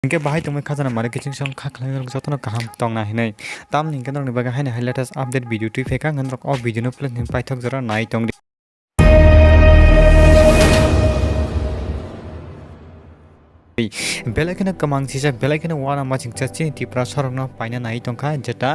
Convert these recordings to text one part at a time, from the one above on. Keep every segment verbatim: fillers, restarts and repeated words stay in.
Hinkhe bahai tongmani khajana mari kiching song kha khlai norok jotono kaham tongna hinwi. Tamni hinkhe norokni bagwi haino hai latest update video twi phaikha, hwnkhe norok o video no please ni paithak jora nai tongdi. Belai kheno kwmang sijak, belai kheno uanama chingsa chini Tiprasarokno paina nai tongkha, jeta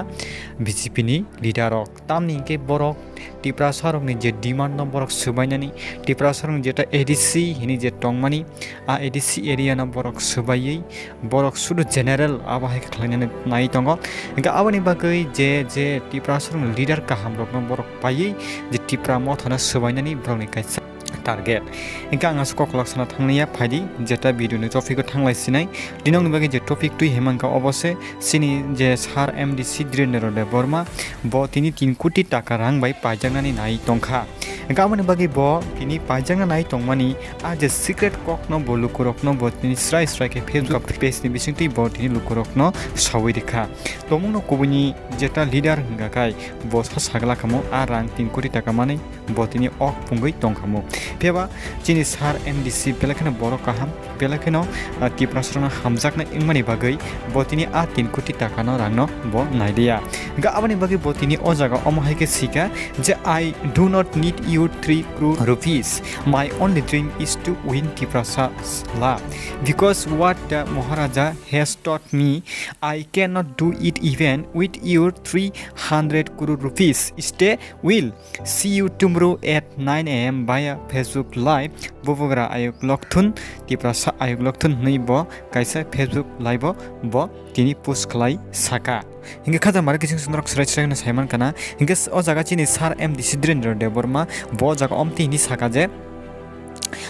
B J P ni leader rok. Tamni hinkhe borok Tiprasarokni je demand no borok swbainani, Tiprasarokni jeta A D C hini je tongmani, a A D C area no borok swbaiwi borok sudu general abo hai khe khlainani nai tongo. Hinkhe aboni bagwi je, je Tiprasarokni leader kaham rokno borok paiwi je Tipra mothano swbainani borokni kaisa target. Hinkhe ang aswk koklok sana thanglia phaidi, jeta video ni topic o thanglai sinai. Dinokni bagwi je topic twi himang kha obo se chini je Sir M D C Dhirendra Debbarma, bo tini tin koti taka rang bai paijaknani nai tongkha. Hinkhe aboni bagwi bo tini paijakna nai tongmani a je secret kok no bo lukurokno bo tini srai srai khe Facebook page ni bisingtwi bo tini lukurokno sawi rikha. Tongmungno kubuini jeta leader hwnkha khai bo sa sagla khamu a rang tin koti taka manwi bo tini ok pungwi tongkhamu. Phiya ba chini Sir M D C belai kheno borok kaham, belai kheno, ah, Tiprasarokno hamjaknai wngmani bagwi bo tini a tin koti takano rangno bo nailia. Hinkhe aboni bagwi bo tini o jaga omo hai khe sika je, "I do not need your three crore rupees. My only dream is to win Tiprasa love. Because what the Maharaja has taught me, I cannot do it even with your three hundred crore rupees. Stay well. See you tomorrow at nine A M via Facebook Live." Bubagra ayuk lokthun, Tiprasa ayuk lokthun hwnwi bo kaisa Facebook Live o bo tini post khlai saka. Hinkhe khajamari kiching chwng norok srai srai hwnwi saiman kana. Hinkhe o jaga chini Sir M D C Dhirendra Debbarma bo o jaga omtwi hwnwi saka je,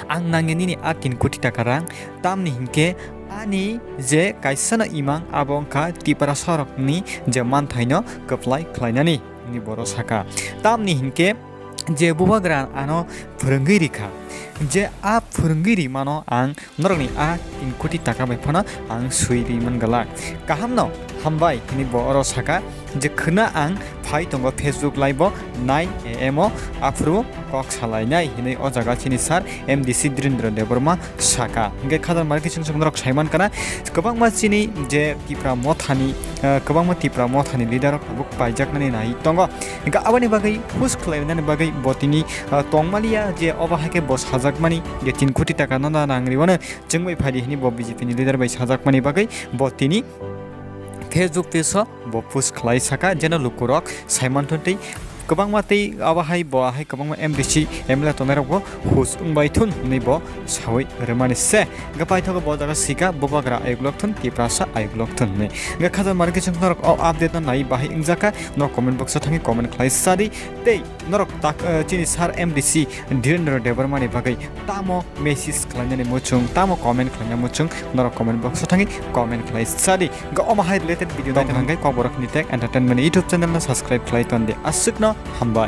"Ang nangya nini a tin koti taka rang, tamni hinkhe ani je kaisano imang abo wngkha Tiprasarokni je manthaino kwplai khlainani," hwnwi boro saka. Tamni hinkhe je bubagra ano phwrwngwi rikha, je a phwrwngwi rimano ang norokni a tin koti taka bai phano ang swi ri man glak. Kahamno hambai hwnwi bo oro saka je, khwna ang phai tongo Facebook Live o nine A M o, aphuru kok salainai hwnwi o jaga chini Sir M D C Dhirendra Debbarma saka. Hinkhe khajamari kiching chwng norok saiman kana, kwbangma chini je Tipra mothani, ah, kwbangma Tipra mothani leader rok tabuk paijaknani nai tongo. Hinkhe aboni bagwi post khlainani bagwi bo tini, ah, tongmaliya je obo hai khe bo sajakmani je tin koti taka no na nang riwano chwngbai phaidi hwnwi bo B J P ni leader bai sajakmani bagwi bo tini Facebook page o bo post khlai saka, jeno lukurok saimanthun tei kwbangma tei abo hai bo hai kwbangma M D C M L A tongnai rok bo hus wngbai thun hwnwi bo sawi rwmani se. Hinkhe paithago bo jaga sika bubagra ayuk lokthun, Tiprasa ayuk lokthun hwnwi. Hinkhe khajamari kiching norok o update no nai bahai wngjakha, no comment box o thangwi comment khlai sadi tei norok tak, eh, chini Sir M D C Dhirendra Debbarma ni bagwi tamo message khlainani muchung, tamo comment khlaina muchung, norok comment box o thangwi comment khlai sadi. Hinkhe omo hai related video naithang hwnkhe Kokborok ni Tech Entertainment YouTube channel no subscribe khlai tondi. Aswkno hambai.